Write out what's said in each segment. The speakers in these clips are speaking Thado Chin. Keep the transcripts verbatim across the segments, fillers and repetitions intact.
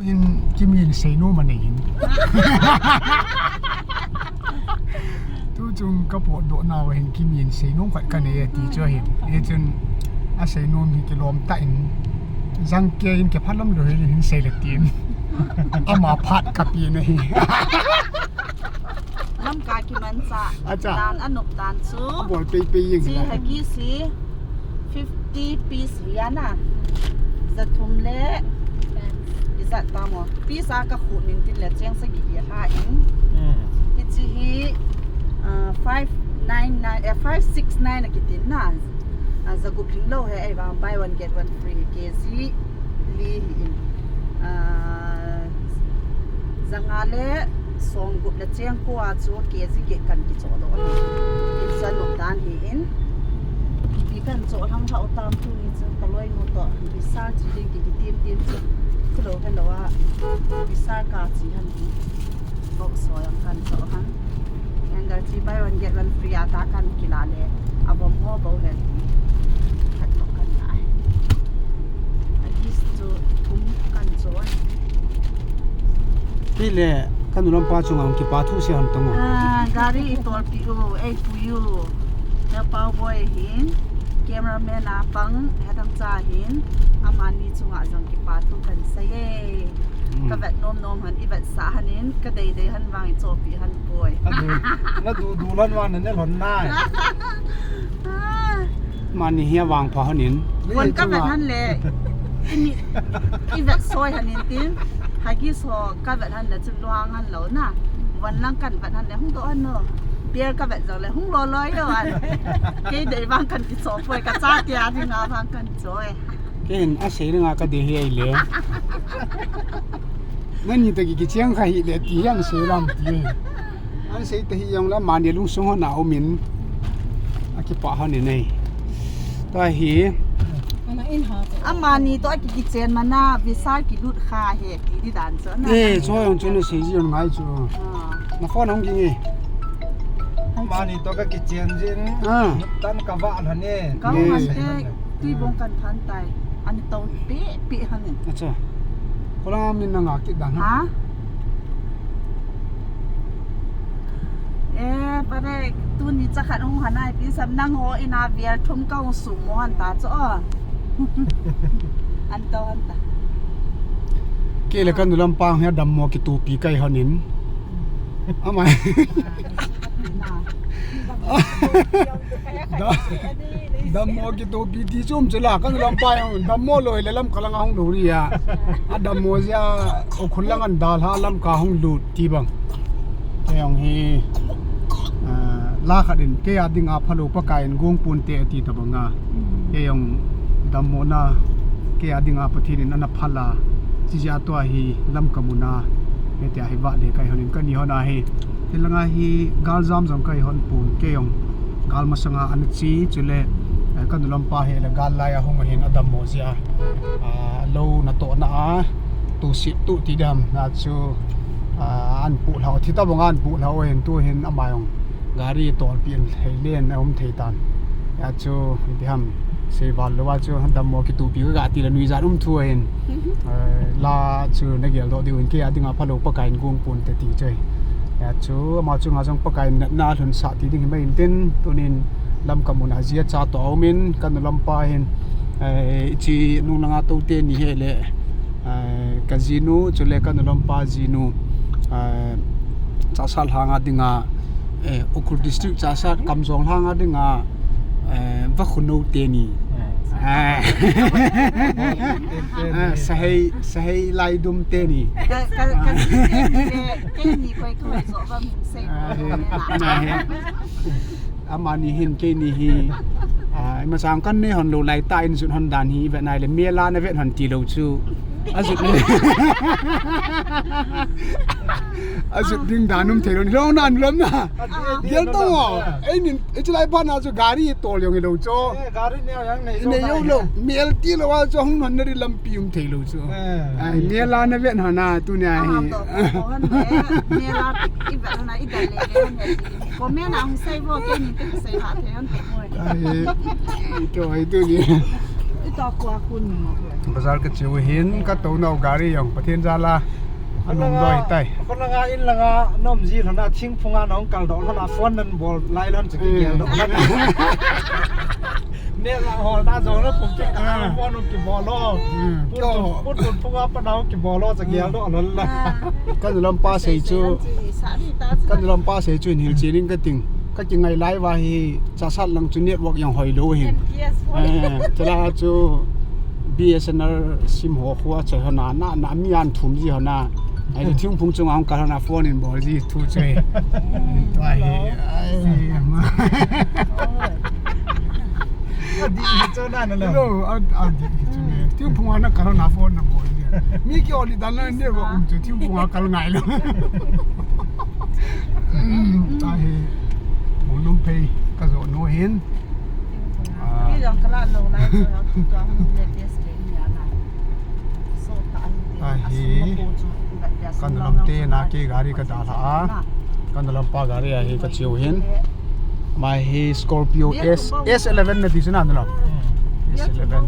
Hin kimin seinom anei hin. Tuchung kapotdoh nau hin kimin seinom khat kanei ati chu ahin. Hichun aseinom hi kilom tah in, jangkei in kiphalam lou hin, hin seile tin. Ama phat kapi nahi. Lamka kimanchah. Acha. Dan anop dan chu. Abol peipei jeng hi. Chi Huggies hi fifty piece hi ana. Jathum le ijat tamo. Piece a kakhuh nin tin le cheng sagi hi alha in. Hmm. Hichi hi, ah, five nine nine, eh, five six nine akitin na. Ah, jagup lhinglou hi, ahivang buy one get one free, K G li hi in. Ah, janga le somgup le cheng ko a chu K G get kan kichohdoh. Hichu anop dan hi in. Ipi kan choh lhang lhau tam tuni chu kaloinu toh. Visa chi ding ki, kitim tim chu. Chulou helou a. Visa ka chi han hi. Bok so jong kan choh han. Candle chi buy one get one free a ta kan kila le. Avom ho bou he. Khat toh kan la. Huggies chu thum kan choh. Kei le kanu lampa chunga hung kipa thu sei hon tong o. Ah, gari itolpi u, eipui u. Naopao boi hin, cameraman a pang, Hetangcha hin, amani chunga jong kipa thu kan sei e. Hmm. Kavet nom nom han, ivetsah han in, kadei dei han vang ichohpi han poi. Nadu, nadu du lhon vang nanel lhon nai. Ah. Mani hi avangpha hon in. Von kavet han le. Ini, ivet soi han in tin. Huggies ho kavet han le chun luang han lou na. Von lang kan vet han le hung doh han o. Beer kavet jong le hung loloi o an. Kei dei vang kan kichoh poi, kachate a dinga vang kan choh e. Kei hin asei dinga kadei hi ahile. Nani toh ki, kicheng kha hile ti hi asei lam ti. Asei ta hi jong le amani lungsung hon a um in. Akipa hon in e. Tua hi. Amani toh aki, kichen mana visa kilut kha hi ti di dan chu na. Eh, chu jong chu nasei ji jong ngai chu. Ah. Na phone hung ging e. Amani toh kakichen jin. Ah. Tan kavah lhon e. Kavah lhon e. Tui bong kan than tai. Ani to pe pe han in. Acha. Kola min nanga kit dan ha. Ha? Eh, pare, tuni chakhat hung han ai, pi sam nangho ina vial thum kahung sum mo han ta chu o. An to han ta. Kei le kanu lampa hi adammo kitupi kai hon in. Amai. Na. Da-, dammo kitupi ti chu um chu la, kanu lampa jong dammo loi le Lamka langa hung lou ri a. Adammo jeh a, Ukhrul lang an dalha Lamka hung lut ti bang. Kei jong hi, ah, la khat in, kei a dinga phalou Pakai in gong ponte ati tabang a. Kei jong dammona, kei a dinga Pathen in ana phal a. Chijeh a tua hi Lamka muna, hitia hi vahle kai hon in kani hon a hi. Hilanga hi gal jam jong kahi hon pon, kei jong gal masanga ana che, chule, eh, kanu lampa hi le gal lai a hung ahin adammo jeh a, ah, lou natohna a, tusit tu ti dam, na chu, ah, an puh lhau, thi tabang an puh lhau ahin tu hin ama jong gari tolpi in hei len a um thei tan. Hia chu, ipi ham, seival lou a chu, dammo kitupi ka ga ti le nuijat um thu ahin. Eh, la chu nagel doh diu hin kei a dinga phalou Pakai in gong ponte ti chu ahi. Hia chu, ama chunga jong Pakai in natna lhunsah ti ding hi mai in tin, tunin Lamka muna jia cha toh a um in, kanu lampa hin, eh, ichi nung langa tou teni hi le, eh, ka jinu, chule kanu lampa jinu, eh, Chahsat lhanga dinga, eh, Ukhrul District Chahsat Kamjong lhanga dinga, eh, Vakhunou teni. Eh. Eh, Sahei, Sahei Laidum teni. Ka, ka, ka, kei ni koi koi so ba min sei. Ah, eh. Amani hin keini hi, ah, ima chang kan nei hon lou lai tah in jut hon dan hi, vet nai le mel a na vet hon ti lou chu. Ajut ni. Ajut ding dan um thei lou ni lou nan lom na. Gel tong o. Ei nin, ei chulai ban a chu gari tol jong hi lou chu. Eh, gari neo jong nei lou. Nei lou. Mel ti lou a chu hung hon na ri lampi um thei lou chu. Eh. Ai, mel a na vet hon a tunia hi. Mel a i vet hon a i dan le le hon a. Comment a hung sei vo, keini te sei ha thei hon te mo. Ai, to ai tu ni. I Bazar kache u hin, katou nau gari jong Pathen jal a anom loi tai. Khut langa in langa na um ji lhon a, thingphung a nahung kal doh lhon a, phone nan bol lai lhon chu kigel doh lhon. Neh la hol na jong na pum kit a, phone hung kibol lou. Put put phung a pat na hung kibol lou chu gel doh lhon la. Ka nu lampa sei chu, ka nu lampa sei chu in hilchen in kating. Ka kingai lai uva hi, Chassad lang chu network jong hoilou hin. M T S phone. Eh, chula chu B S N L sim ho khu achoi lhon a, na, na mi an thum ji lhon a. Ahi chu thingphung chunga hung kal lhon a phone in bol ji thu chu hi. Tua hi, ai, ma. Adih hi chu na na lo. Lo, a, adih hi chu ne. Thingphung a na kal lhon a phone na bol ji. Mi kihol dan na network um chu thingphung a kal ngai lou. Tua hi, Mol Numphei ka jo nu hin. Ah. Hi jong ka la lou lai chu, tua hung le test ke ni ana. So ta hi te, tua hi, asung ma ko chu, ka nu lam te na ke gari ka dalha a. Ka nu lampa gari a hi kache u hin. Ama hi Scorpio S, S eleven na ti chu na nu lam. Hmm. S eleven.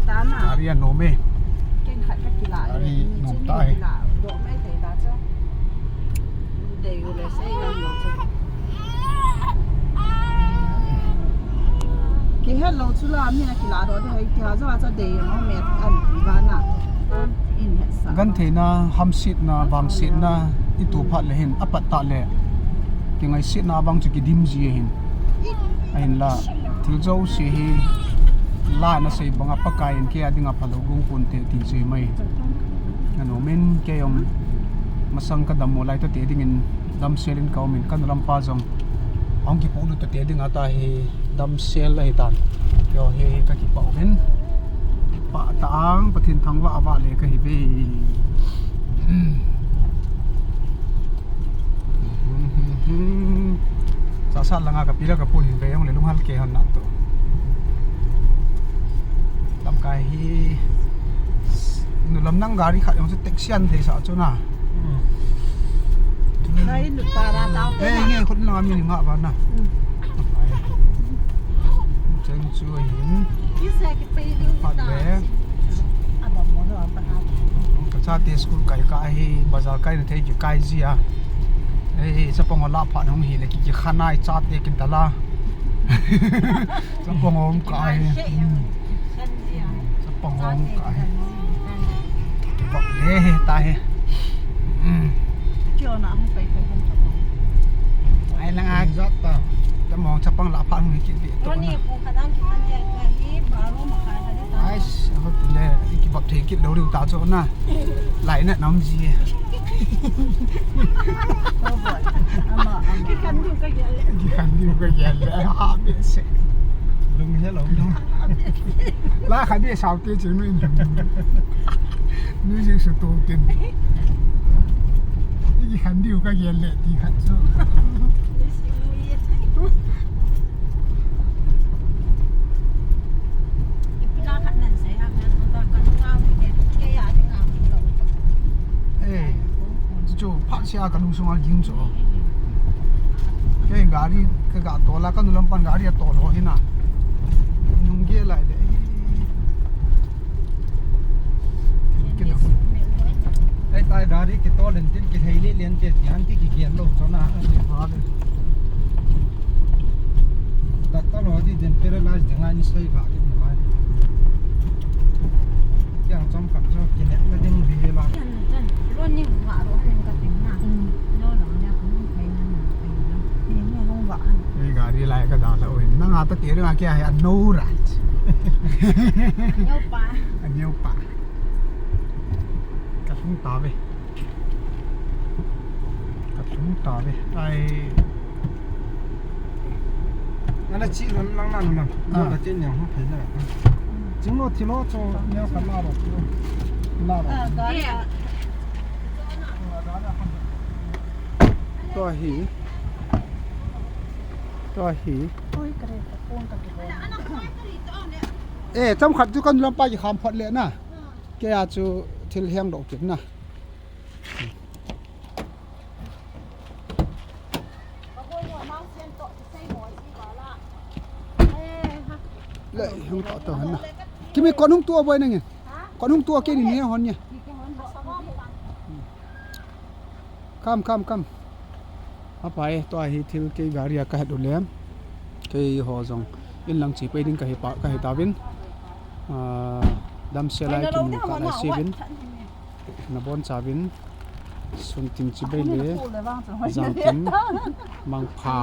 Gari anom e. Gari nom tai. Kihet lou chu la, mi na kila doh ding ahi, kiha jo a cha dei jong met an ti va na. In het sa. Gentheina, hamsetna, vangsetna i tuh phat le hin, apat tah le kingaisetna vang chu kidim ji ahin. Ahinla, thil jouse hi la na sei banga Pakai in kei a dinga phalou gong ponte ti chu hi mai. Anom in kei jong masang ka dammo lai tate dingin damsel in ka um in, ka nu lampa jong ahung kipolut tate dinga tahi damsel ahi tan. Kei jong hi ka kipah uvin. Kipah tah ang, Pathen thangvah vah le ka hi ve. Chassad langa ka pi le ka pu hin ve jong le lunghel kei hon na tu. Lamkai hi, nu lam nang gari khat jong chu taxi an deisah chu na. Hmm. Nai nu para tau te. Eh, na. Nge khut langa mi nga ba na. Hmm. Cheng chu ahin. Pat le. Ka chate school kai kah hi, bazar kai na thei kikai ji a. Ei, chapang ho lah phat hung hi le ki, kikhanai chate kidal a. Chapang ho hung kah hi. Chapang ho hung kah hi. Kibang le hi ta hi. Hmm. Ai lang a. Chapang ho chapang lah phat hung hi kit. Roni pu khat ang kitan dia ka hi, baro makai khat ta. Ais, ahot le, kibap thei kit lou diu ta chu na. Lai na nam ji. Oh boy. Ama, ama. Kikhan diu ka gel le. Kikhan diu ka gel le. Ha, be se. Lung he lou. La kha de sao te chu nu in. Music su to tin. Kikhan diu ka gel le ti khat chu. Eh, chu phat sia ka lungsunga ging chu. Kei gari ka ga tol a, ka nu lam pan gari a tol ho hi na. Nung ge lai de. Ei, tai gari kitol in tin kithei le len te tian ki kigel lou chona. Doctor ho di den paralyze ding a ni sei ga ki ni lai. Kiang chom khat chu kinet na ding vi la. Ro ni nga ro han ka tin na. Lo lo ne ko ni kai na na kai na. Ni ni hung va han. Ei gari lai ka da la oi. Na nga ta ti ri nga kia hai a no rat. Nyo pa. A nyo pa. Ka hung ta ve. Ka tlung ta ve. Ai. Ana chi lon lang na lang. Ah. Lo la chen yang ho phai na. Ching lo thi lo cho neo ka la ro. La ro. Ah, gari. Tua hi. Tua hi. Oi, ka re ka pon ka ki lo. Eh, cham khat chu kan lam pa ki kham phot le na. Kei a chu thil hiang lo kit na. Le, hung to to han na. Kimi kon hung tua boi nangin. Kon hung tua kei ni ne hon ye. Kam, kam, kam. Apai, tua hi thil kei gari a kahet u le. Keiho jong in lang che pei ding kahi pa, kahi tauvin. Ah, damsel a kimu kah lai sivin. Nabon chauvin. Sun tin chibai le. Jang tin. Mangpha.